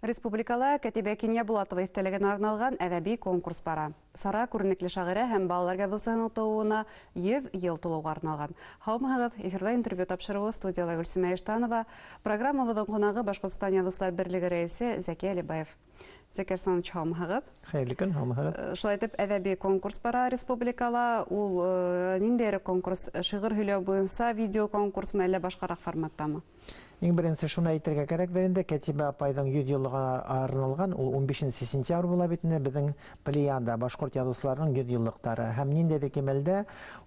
Республикала Кәтибә Кинйәбулатова иҫтәлегенә арналған әҙәби конкурс бара. Сара күренекле шағирә һәм балалар яҙыусыһының тыуыуына 100 йыл тулыуға арналған. Һаумыһығыҙ, эфирҙа интервью тапшырыуы, студияла Гөлсимә Иштанова. Программабыҙҙың ҡунағы Башҡортостан Яҙыусылар берлеге рәйесе Зәки Әлибаев. Зәки Арсланович, һаумыһығыҙ. Хәйерле көн, һаумыһығыҙ. Шулай итеп, әҙәби конкурс бара республикала. Ул ниндәйерәк конкурс? Шиғыр һөйләү буйынса видео конкурсмы, әллә башҡараҡ форматтамы? Иң беренсе шуны әйтергә кәрәктер инде, Кәтибә апайҙың 100 йыллығына арналған, ул 15 сентябрь була бит инде, беҙҙең плеяда башҡорт яҙыусыларының 100 йыллыҡтары. Һәм ниндәйҙер кимәлдә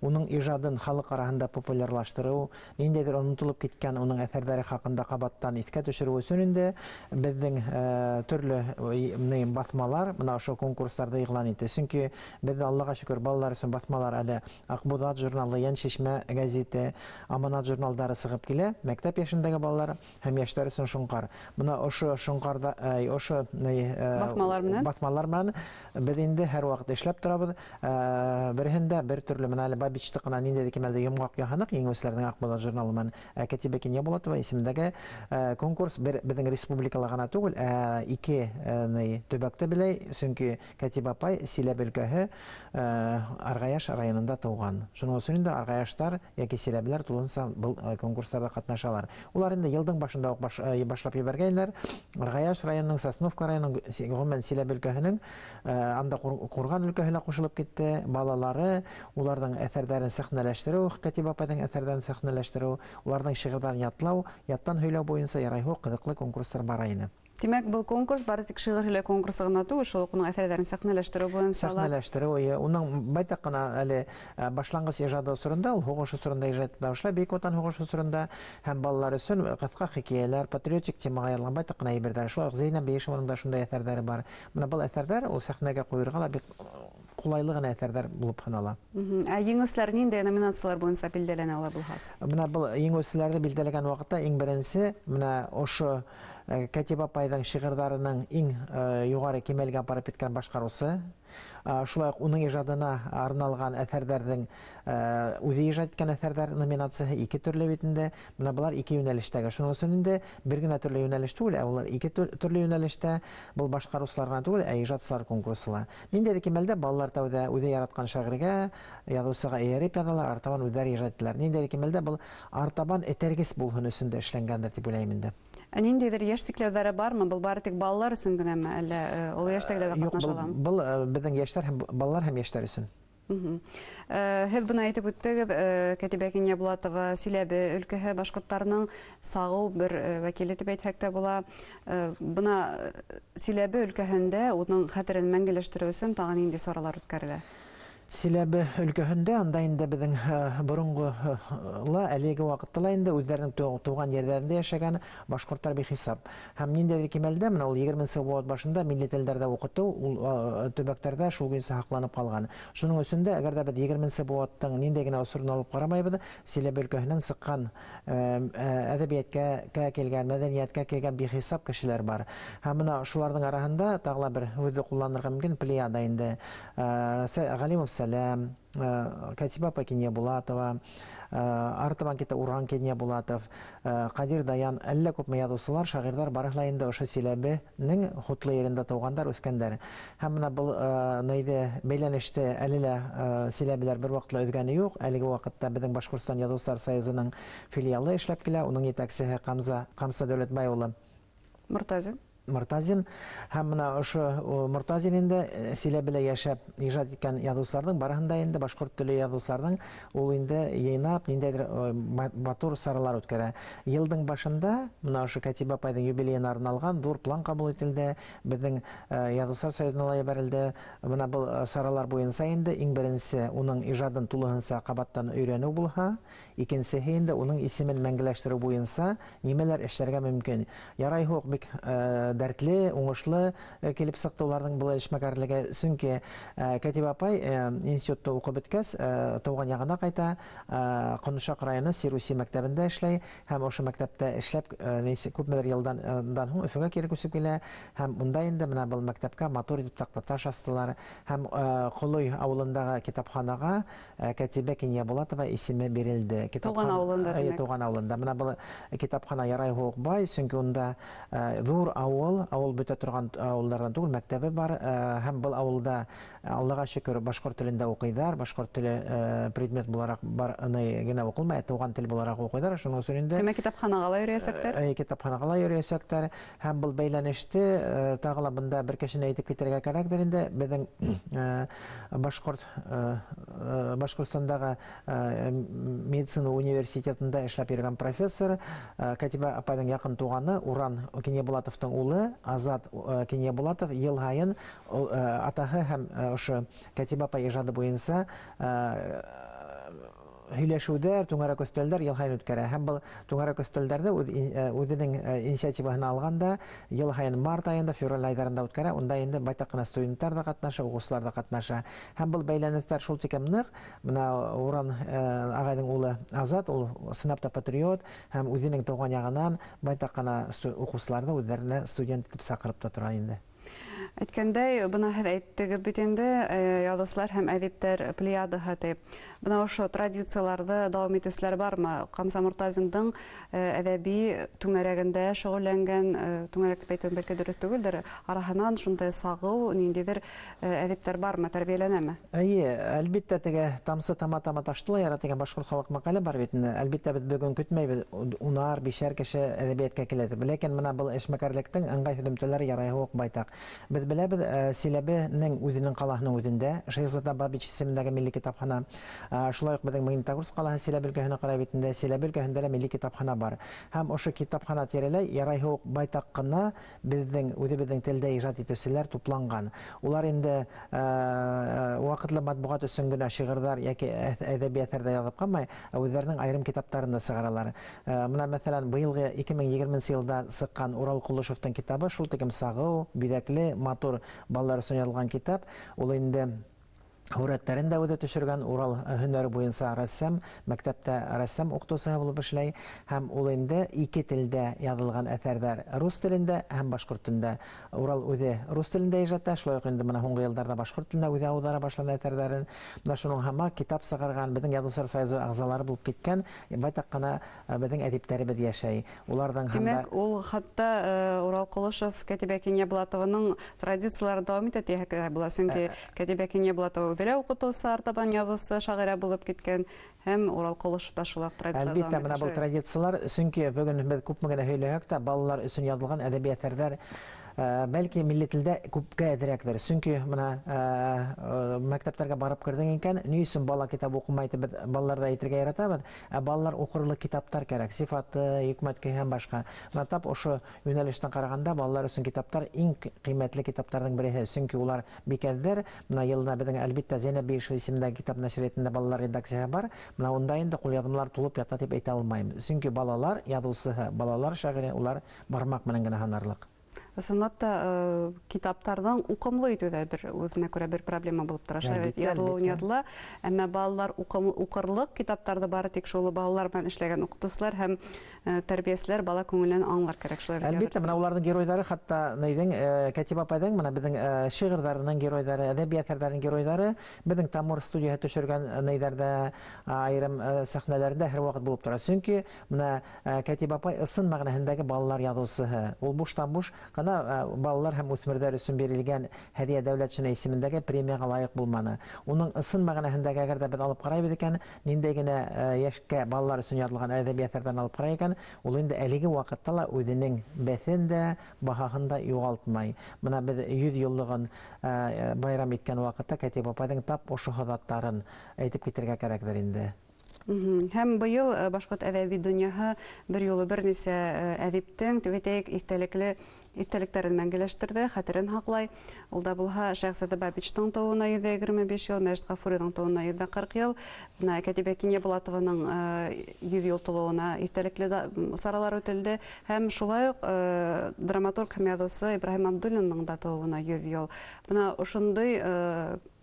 уның ижадын халыҡ араһында популярлаштырыу, ниндәйҙер онотолоп киткән уның әҫәрҙәре хаҡында ҡабаттан иҫкә төшөрөү өсөн инде беҙҙең төрлө баҫмалар бына ошо конкурстарҙы иғлан итте. Сөнки беҙҙә, Аллаға шөкөр, балалар өсөн баҫмалар әле Аҡбуҙат журналы, Йәншишмә гәзите, Аманат журналдары сығып килә. Мәктәп йәшендәге балалар һәм йәштәр өсөн Шоңҡар. Бына ошо Шоңҡарҙа, ошо, Баҫмалар менән? Баҫмалар менән беҙ инде һәр ваҡыт эшләп торабыҙ. Береһендә бер төрлө менә әле Бабичты ҡына ниндәйҙер кимәлдә йомғаҡ яһаныҡ, еңеүселәрҙең Аҡбуҙат журналы менән. Кәтибә Кинйәбулатова исемендәге конкурс бер беҙҙең республикала ғына түгел, ә ике төбәктә беләй, сөнки Кәтибә апай Силәбе өлкәһе Арғаяш районында тыуған. Шуның өсөн инде арғаяштар йәки силәбеләр тулыһынса был конкурстарҙа ҡатнашалар. Улар инде йылдың башында уҡ башлап ебәргәйнеләр. Арғаяш районының, Сосновка районының, ғөмүмән Силәбе өлкәһенең анда Ҡурған өлкәһе лә ҡушылып китте. Балалары, уларҙың әҫәрҙәрен сәхнәләштереү, Кәтибә апайҙың әҫәрҙәрен сәхнәләштереү, уларҙың шиғырҙарын ятлау, яттан һөйләү буйынса ярайһы ҡыҙыҡлы конкурстар бара ине. Тимәк, был конкурс бары тик шиғыр һөйләү конкурсы ғына түгел, шул уҡ уның әҫәрҙәрен сәхнәләштереү буйынса ла. Сәхнәләштереү, эйе. Уның байтаҡ ҡына әле башланғыс ижады осоронда, ул һуғыш осоронда ижад итә башлай, Бөйөк Ватан һуғышы осоронда, һәм балалар өсөн ҡыҫҡа хикәйәләр, патриотик темаға яҙылған байтаҡ ҡына әйберҙәр. Шулай уҡ Зәйнәб Бейешеваның да шундай әҫәрҙәре бар. Бына был әҫәрҙәр ул сәхнәгә ҡуйырға ла бик ҡулайлы ғына әҫәрҙәр булып һанала. Ә еңеүселәр ниндәй номинациялар буйынса билдәләнә ала булһас? Бына был еңеүселәрҙе билдәләгән ваҡытта иң беренсе бына ошо Кәтибә апайҙың шиғырҙарының иң юғары кимәлгә барып еткән башҡарыусы, шулай уҡ уның ижадына арналған әҫәрҙәрҙең үҙе ижад иткән әҫәрҙәр номинацияһы ике төрлө бит инде. Бына былар ике йүнәлештәге. Шуның өсөн инде бер генә төрлө йүнәлеш түгел, ә улар ике төрлө йүнәлештә. Был башҡарыусылар ғына түгел, ә ижадсылар конкурсы ла. Ниндәйҙер кимәлдә балалар тәүҙә үҙе яратҡан шағиргә, яҙыусыға эйәреп яҙалар, артабан үҙҙәре ижад итәләр. Ниндәйҙер кимәлдә был артабан этәргес булһын өсөн дә эшләнгәндер тип уйлайым инде. Ә ниндәйҙер йәш сикләүҙәре бармы? Был бары тик балалар өсөн генәме, әллә оло йәштәгеләр дә Юҡ, ҡатнаша аламы? был беҙҙең йәштәр һәм балалар һәм йәштәр өсөн. Һеҙ бына әйтеп үттегеҙ, Кәтибә Кинйәбулатова Силәбе өлкәһе башҡорттарының сағыу бер вәкиле тип әйтһәк тә була. Бына Силәбе өлкәһендә уның хәтерен мәңгеләштереү өсөн тағы ниндәй саралар үткәрелә? Силәбе өлкәһендә анда инде беҙҙең боронғо ла әлеге ваҡытта ла инде үҙҙәренең тыуған ерҙәрендә йәшәгән башҡорттар бихисап. Һәм ниндәйҙер кимәлдә менә ул егерменсе быуат башында милли телдәрҙә уҡытыу ул төбәктәрҙә шул көйөнсә һаҡланып ҡалған. Шуның өсөн дә әгәр дә беҙ егерменсе быуаттың ниндәй генә осорон алып ҡарамайбыҙ, Силәбе өлкәһенән сыҡҡан әҙәбиәткә килгән, мәҙәниәткә килгән бихисап кешеләр бар. Һәм бына шуларҙың араһында тағы ла бер һүҙҙе ҡулланырға мөмкин, плеяда инде Ғалимов Сәләм, Кәтибә апай Кинйәбулатова, артабан китә Уран Кинйәбулатов, Ҡадир Даян, әллә күпме яҙыусылар, шағирҙар барыһы ла инде ошо Силәбенең хутлы ерендә тыуғандар, үҫкәндәр. Һәм бына был нейҙе бәйләнеште әле лә силәбеләр бер ваҡытта ла өҙгәне юҡ. Әлеге ваҡытта беҙҙең Башҡортостан Яҙыусылар союзының филиалы эшләп килә, уның етәксеһе Ҡамса Дәүләтбай улы Мортазин. Мортазин. Һәм бына ошо Мортазин инде Силәбелә йәшәп ижад иткән яҙыусыларҙың барыһында инде башҡорт теле яҙыусыларҙың ул инде йыйнап ниндәйҙер матур саралар үткәрә. Йылдың башында бына ошо Кәтибә апайҙың юбилейына арналған ҙур план ҡабул ителде. Беҙҙең Яҙыусылар союзына ла ебәрелде. Бына был саралар буйынса инде иң беренсе уның ижадын тулыһынса ҡабаттан өйрәнеү булһа, икенсеһе инде уның исемен мәңгеләштереү буйынса нимәләр эшләргә мөмкин. Ярай һуҡ бик дәртле, уңышлы килеп сыҡты уларҙың был эшмәкәрлеге. Сөнки Кәтибә апай институтта уҡып бөткәс, тыуған яғына ҡайта, Ҡоношаҡ районы Сируси мәктәбендә эшләй һәм ошо мәктәптә эшләп күпмелер йылдан һуң Өфөгә кире күсеп килә һәм унда инде бына был мәктәпкә матур итеп таҡтаташ астылар һәм Ҡолой ауылындағы китапханаға Кәтибә Кинйәбулатова исеме бирелде. Тыуған ауылында, Эйе, тимәк. тыуған ауылында. Бына был китапхана ярай һуҡ бай, сөнки унда ҙур ауыл, ауыл, ауыл бөтә торған ауылдарҙан түгел, мәктәбе бар, һәм был ауылда Аллаға шөкөр башҡорт телендә уҡыйҙар, башҡорт теле предмет булараҡ бар генә уҡылмай, туған тел булараҡ уҡыйҙар, шуның өсөн инде. Тимәк, китапханаға ла йөрөйәсәктәр? Китапханаға ла йөрөйәсәктәр. Һәм был бәйләнеште тағы ла бында бер кешене әйтеп китергә кәрәктер инде. Беҙҙең Башҡортостандағы медицина университетында эшләп йөрөгән профессор Кәтибә апайҙың яҡын туғаны Уран Кинйәбулатовтың улы Азат Кинйәбулатов йыл һайын атаһы һәм ошо Кәтибә апай ижады буйынса һөйләшеүҙәр, түңәрәк өҫтәлдәр йыл һайын үткәрә. Һәм был түңәрәк өҫтәлдәрҙе үҙенең инициативаһына алғанда йыл һайын март айында, февраль айҙарында үткәрә. Унда инде байтаҡ ҡына студенттар ҙа ҡатнаша, уҡыусылар ҙа ҡатнаша. Һәм был бәйләнештәр шул тиклем ныҡ. Бына Уран ағайҙың улы Азат, ул сынап та патриот һәм үҙенең тыуған яғынан байтаҡ ҡына уҡыусыларҙы үҙҙәренә студент итеп саҡырып та тора инде. Әйткәндәй, бына һеҙ әйттегеҙ бит инде, яҙыусылар һәм әҙиптәр плеядаһы тип. Бына ошо традицияларҙы дауам итеүселәр бармы? Ҡамса Мортазиндың әҙәби түңәрәгендә шөғөлләнгән, түңәрәк тип әйтеүем бәлки дөрөҫ түгелдер, араһынан шундай сағыу ниндәйҙер әҙиптәр бармы, тәрбиәләнәме? Эйе, әлбиттә, теге тамсы тама-тама ташты ла яра тигән башҡорт халыҡ мәҡәле бар бит инде. Әлбиттә, беҙ бөгөн көтмәйбеҙ, унар, бишәр кеше әҙәбиәткә килә тип. Ләкин бына был эшмәкәрлектең ыңғай һөҙөмтәләре ярайһы уҡ байтаҡ. Беҙ беләбеҙ, Силәбенең үҙенең ҡалаһының үҙендә Шәйхзада Бабич исемендәге милли китапхана, шулай уҡ беҙҙең Магнитогорск ҡалаһы Силәбе өлкәһенә ҡарай бит инде, Силәбе өлкәһендә лә милли китапхана бар. Һәм ошо китапхана тирәләй ярайһы уҡ байтаҡ ҡына беҙҙең үҙебеҙҙең телдә ижад итеүселәр тупланған. Улар инде ваҡытлы матбуғат өсөн генә шиғырҙар йәки әҙәби әҫәрҙәр яҙып ҡалмай, ә үҙҙәренең айырым китаптарын да сығаралар. Бына мәҫәлән, быйылғы 2020 йылда сыҡҡан Урал Ҡолошовтың китабы шул тиклем сағыу, биҙәкле, матур балалар өсөн яҙылған китап. Ул инде һүрәттәрен дә үҙе төшөргән, Урал һөнәре буйынса рәссам, мәктәптә рәссам уҡытыусыһы булып эшләй, һәм ул инде ике телдә яҙылған әҫәрҙәр, рус телендә һәм башҡорт телендә. Урал үҙе рус телендә ижад итә, шулай уҡ инде бына һуңғы йылдарҙа башҡорт телендә үҙе ауҙара башланы әҫәрҙәрен. Бына шуның һаман китап сығарған, беҙҙең Яҙыусылар союзы ағзалары булып киткән байтаҡ ҡына беҙҙең әҙиптәребеҙ йәшәй. Уларҙың Тимәк, ул хатта Урал Ҡолошов Кәтибә Кинйәбулатованың традицияларын дауам итә тиһәк тә була, сөнки Кәтибә Кинйәбулатова үҙе лә уҡытыусы, артабан яҙыусы, шағирә булып киткән, һәм Урал Ҡолошов та шул уҡ традициялар. Әлбиттә, бына был традициялар, сөнки бөгөн беҙ күпме генә һөйләһәк тә, балалар өсөн яҙылған әҙәби әҫәрҙәр бәлки милли телдә күпкә әҙерәктер. Сөнки бына мәктәптәргә барып керҙең икән, ни өсөн бала китап уҡымай тип беҙ балаларҙы әйтергә яратабыҙ, ә балалар уҡырлыҡ китаптар кәрәк, сифаты, йөкмәткеһе һәм башҡа. Бына тап ошо йүнәлештән ҡарағанда балалар өсөн китаптар иң ҡиммәтле китаптарҙың береһе, сөнки улар бик әҙҙер. Бына йылына беҙҙең әлбиттә Зәйнәб Бейишева исемендәге китап нәшриәтендә балалар редакцияһы бар. Бына унда инде ҡулъяҙмалар тулып ята тип әйтә алмайым. Сөнки балалар яҙыусыһы, балалар шағиры, улар бармаҡ менән генә һанарлыҡ. Ысынлап та, китаптарҙың уҡымлы итеүҙә бер үҙенә күрә бер проблема булып тора. Шулай бит, яҙылыуын яҙыла, әммә балалар уҡырлыҡ китаптарҙы бары тик шул балалар менән эшләгән уҡытыусылар һәм тәрбиәселәр бала күңеленән аңлар кәрәк. Шулай бит, Әлбиттә, бына уларҙың геройҙары, хатта нейҙең, Кәтибә апайҙың, бына беҙҙең шиғырҙарының геройҙары, әҙәби әҫәрҙәренең геройҙары беҙҙең Тамур студияһы төшөргән нейҙәрҙә, айырым сәхнәләрендә һәр ваҡыт булып тора. Сөнки бына Кәтибә апай ысын мәғәнәһендәге балалар яҙыусыһы. Ул буштан буш ҡына балалар һәм үҫмерҙәр өсөн бирелгән Һәҙиә Дәүләтшина исемендәге премияға лайыҡ булманы. Уның ысын мәғәнәһендәге, әгәр дә беҙ алып ҡарайбыҙ икән, ниндәй генә йәшкә балалар өсөн яҙылған әҙәби әҫәрҙәрен алып ҡарай икән, ул инде әлеге ваҡытта ла үҙенең бәҫен дә, баһаһын да юғалтмай. Бына беҙ 100 йыллығын байрам иткән ваҡытта Кәтибә апайҙың тап ошо һыҙаттарын әйтеп китергә кәрәктер инде. Һәм быйыл башҡорт әҙәби донъяһы бер юлы бер нисә әҙиптең, тип әйтәйек, иҫтәлектәрен мәңгеләштерҙе, хәтерен һаҡлай. Ул да булһа Шәйхзада Бабичтың тыуыуына 125 йыл, Мәжит Ғафуриҙың тыуыуына 140 йыл, бына Кәтибә Кинйәбулатованың 100 йыл тулыуына иҫтәлекле саралар үтелде. Һәм шулай уҡ драматург һәм яҙыусы Ибраһим Абдуллиндың да тыуыуына 100 йыл. Бына ошондай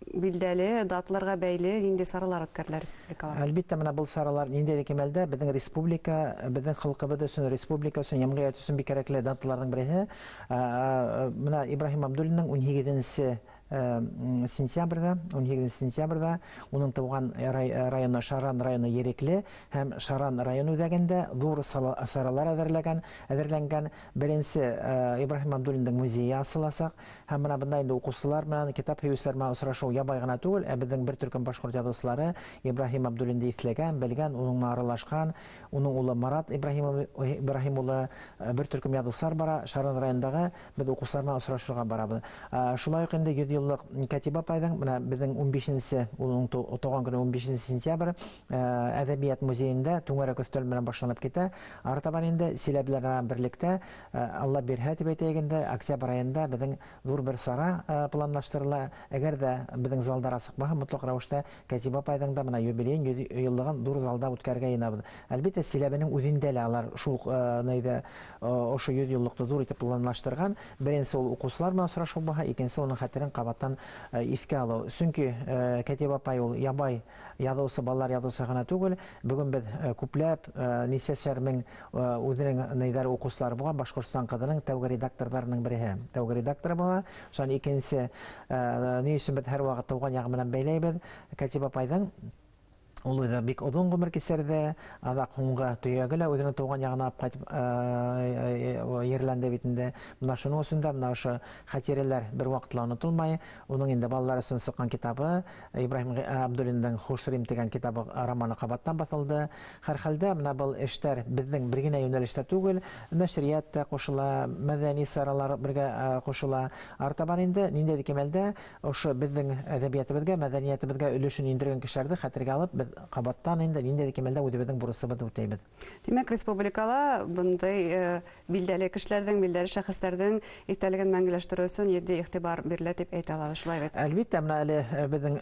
билдәле даталарға бәйле ниндәй саралар үткәрелә республикала? Әлбиттә, бына был саралар ниндәй кимәлдә беҙҙең республика, беҙҙең халҡыбыҙ өсөн, республика өсөн, йәмғиәт өсөн бик кәрәкле даталарҙың береһе. Бына Ибраһим Абдуллиндың ун һигеҙенсе сентябрҙә, 18 сентябрҙә уның тыуған районы Шаран районы Ерекле һәм Шаран район үҙәгендә ҙур саралар әҙерләнгән. Беренсе Ибраһим Абдуллиндың музейы асыласаҡ. Һәм бына бында инде уҡыусылар менән, китап һөйөүселәр менән осрашыу ябай ғына түгел, ә беҙҙең бер төркөм башҡорт яҙыусылары Ибраһим Абдуллинды иҫләгән, белгән, уның менән аралашҡан, уның улы Марат Ибраһим улы, бер төркөм яҙыусылар бара. Шаран райондағы беҙ уҡыусылар менән осрашырға барабыҙ. Шулай уҡ инде 100 йыллыҡ Кәтибә апайҙың, бына беҙҙең 15-нсе, уның тыуған көнө 15 сентябрь, әҙәбиәт музейында түңәрәк өҫтәл менән башланып китә. Артабан инде силәбеләр менән берлектә, Алла бирһә тип әйтәйек инде, октябрь айында беҙҙең ҙур бер сара планлаштырыла. Әгәр ҙә беҙҙең залдар асыҡ булһа, мотлаҡ рәүештә Кәтибә апайҙың да бына юбилейын, 100 йыллығын ҙур залда үткәрергә йыйынабыҙ. Әлбиттә, Силәбенең үҙендә лә алар шул нейҙә, ошо 100 йыллыҡты ҙур итеп планлаштырған. Беренсе ул уҡыусылар менән осрашыу булһа, икенсе уның хәтерен ҡабаттан иҫкә алыу. Сөнки Кәтибә апай ул ябай яҙыусы, балалар яҙыусы ғына түгел. Бөгөн беҙ күпләп, нисәшәр мең үҙенең нейҙәре уҡыусылары булған Башҡортостан ҡыҙының тәүге редакторҙарының береһе. Тәүге редакторы була. Шунан икенсе, ни өсөн беҙ һәр ваҡыт тыуған яғы менән бәйләйбеҙ? Кәтибә апайҙың ул үҙе бик оҙон ғүмер кисерҙе, аҙаҡ һуңғы төйәге лә үҙенең тыуған яғына алып ҡайтып, ерләнде бит инде. Бына шуның өсөн дә бына ошо хәтирәләр бер ваҡытта ла онотолмай. Уның инде балалар өсөн сыҡҡан китабы, Ибраһим Абдуллиндың Хушрим тигән китабы, романы ҡабаттан баҫылды. Һәр хәлдә бына был эштәр беҙҙең бер генә йүнәлештә түгел, нәшриәт тә ҡушыла, мәҙәни саралар бергә ҡушыла. Артабан инде ниндәй кимәлдә ошо беҙҙең әҙәбиәтебеҙгә, мәҙәниәтебеҙгә өлөшөн индергән кешеләрҙе хәтергә алып, беҙ ҡабаттан инде ниндәй кимәлдә үҙебеҙҙең бурысыбыҙҙы үтәйбеҙ. Тимәк, республикала бындай билдәле кешеләрҙең, билдәле шәхестәрҙең иҫтәлеген мәңгеләштереү өсөн етди иғтибар бирелә тип әйтә алабыҙ, шулай бит? Әлбиттә, бына әле беҙҙең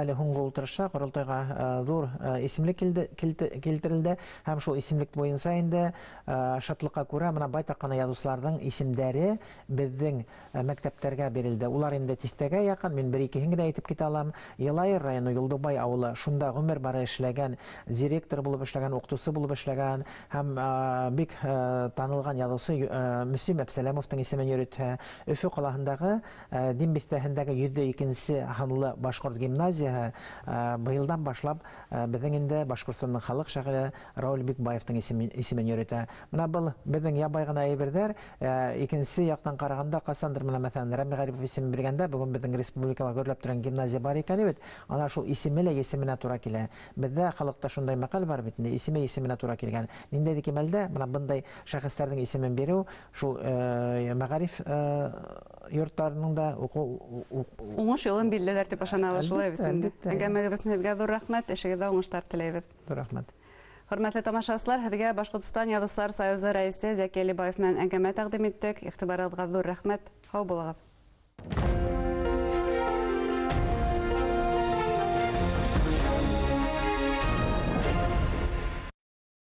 әле һуңғы ултырышта ҡоролтайға ҙур исемлек килтерелде һәм шул исемлек буйынса инде шатлыҡҡа күрә бына байтаҡ ҡына яҙыусыларҙың исемдәре беҙҙең мәктәптәргә бирелде. Улар инде тиҫтәгә яҡын, мин бер икеһен генә әйтеп китә алам. Йылайыр районы Юлдыбай ауылы, шунда ғүмер бары эшләгән, директор булып эшләгән, уҡытыусы булып эшләгән һәм бик танылған яҙыусы Мөслим Әпсәләмовтың исемен йөрөтә. Өфө ҡалаһындағы Дим биҫтәһендәге 102-нсе һанлы башҡорт гимназияһы быйылдан башлап беҙҙең инде Башҡортостандың халыҡ шағиры Рауль Бикбаевтың исемен йөрөтә. Бына был беҙҙең ябай ғына әйберҙәр. Икенсе яҡтан ҡарағанда, ҡасандыр бына мәҫәлән Рәми Ғәрипов исемен биргәндә, бөгөн беҙҙең республикала гөрләп торған гимназия бар икән бит, ана шул исеме лә есеменә тура килә. Беҙҙә халыҡта шундай мәҡәл бар бит инде, исеме есеменә тура килгән. Ниндәй кимәлдә бына бындай шәхестәрҙең исемен биреү шул мәғариф йорттарының да уҡыу уңыш юлын билдәләр тип ышанабыҙ, шулай бит инде. Әлбиттә, әлбиттә. Әңгәмәгеҙ өсөн һеҙгә ҙур рәхмәт, эшегеҙҙә уңыштар теләйбеҙ. Ҙур рәхмәт. Хөрмәтле тамашасылар, һеҙгә Башҡортостан Яҙыусылар Союзы рәйесе Зәки Әлибаев менән әңгәмә тәҡдим иттек. Иғтибарығыҙға ҙур рәхмәт. Һау булығыҙ.